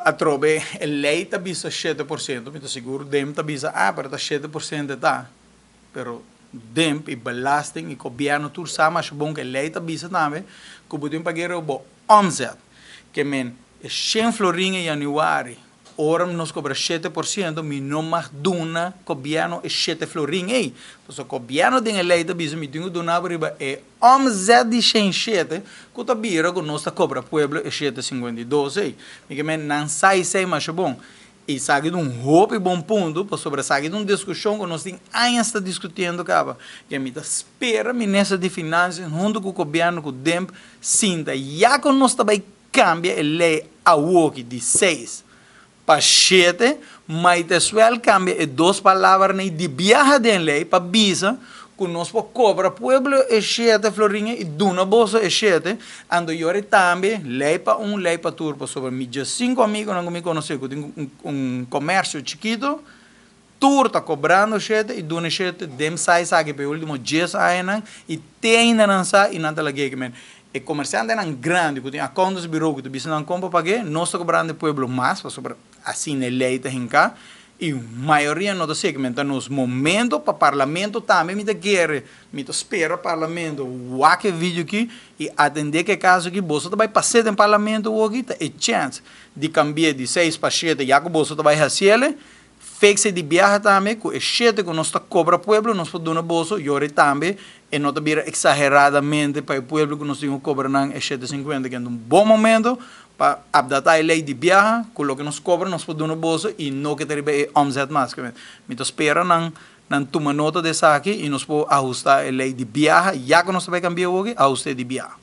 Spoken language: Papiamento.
atrobe e lei ta bisa 7%, mi ta sigur DIMP ta bisa, ah, pero ta 7% ta. Pero DIMP i belasting i gobièrnu tur sa masha bon ku e lei ta bisa tambe ku bo tin pag'é riba bo omzet. Ke men e shen florin e yanüari, ora nos kobra 7%, mi no mag duna gobièrnu e shete florin ei. Pasobra gobièrnu den e lei ta bisa mi tin ku duna bo riba e omzet di 107 ku ta bira ku nos ta kobra pueblo e 752 ei. Mi ke men nan sa esei masha bon. Esaki ta un hopi bon punto pasobra esaki ta un diskushon ku nos tin añas ta diskutiendo kaba. Ke mi ta spera Minister di Finansias huntu ku Gobièrnu ku DIMP sinta ya ku nos ta bai kambia e lei awoki di 6 pa 7, might as well kambia e dos palabranan ei di biaha den lei pa bisa ku nos por kobra pueblo e shete florin ei i duna boso e shete, anto yori tambe lei pa un lei pa tur pasobra mi 15 amigunan ku mi konosé ku tin un komersio chikito tur ta kobrando shete i duna shete den sa esaki pa e ultimo 10 añanan i te ainda nan sa i nan ta lag'é ke men e komersiantenan grandi ku tin accountants bureau ku ta bisa nan kon pa pag'é. Nos ta kobrando e pueblo mas pasobra asina e lei ta hinká i mayoria no ta sigui. Men ta nos momento pa parlamento tambe. Mi ta kere, mi ta spera parlamento wak e video aki i atendé ku e kaso aki. Boso ta bai pas'é den parlamento awoki, ta e chèns di kambi'é di 6 pa 7, ya ku boso ta bai hasiel. Fix di biaha tambe ku e shete ku nos ta kobra pueblo nos por duna boso yori tambe e no ta bira eksageradamente pa e pueblo ku nos tin ku kobra nan e 750. Kende un bon momento pa updata e lei di biaha ku loke nos kobra nos por duna boso i no ke ta riba e omzet mas. Mi ta spera nan tuma nota di esaki i nos por ahusta e lei di biaha ya ku nos ta bai kambia awoki, ahuste di biaha.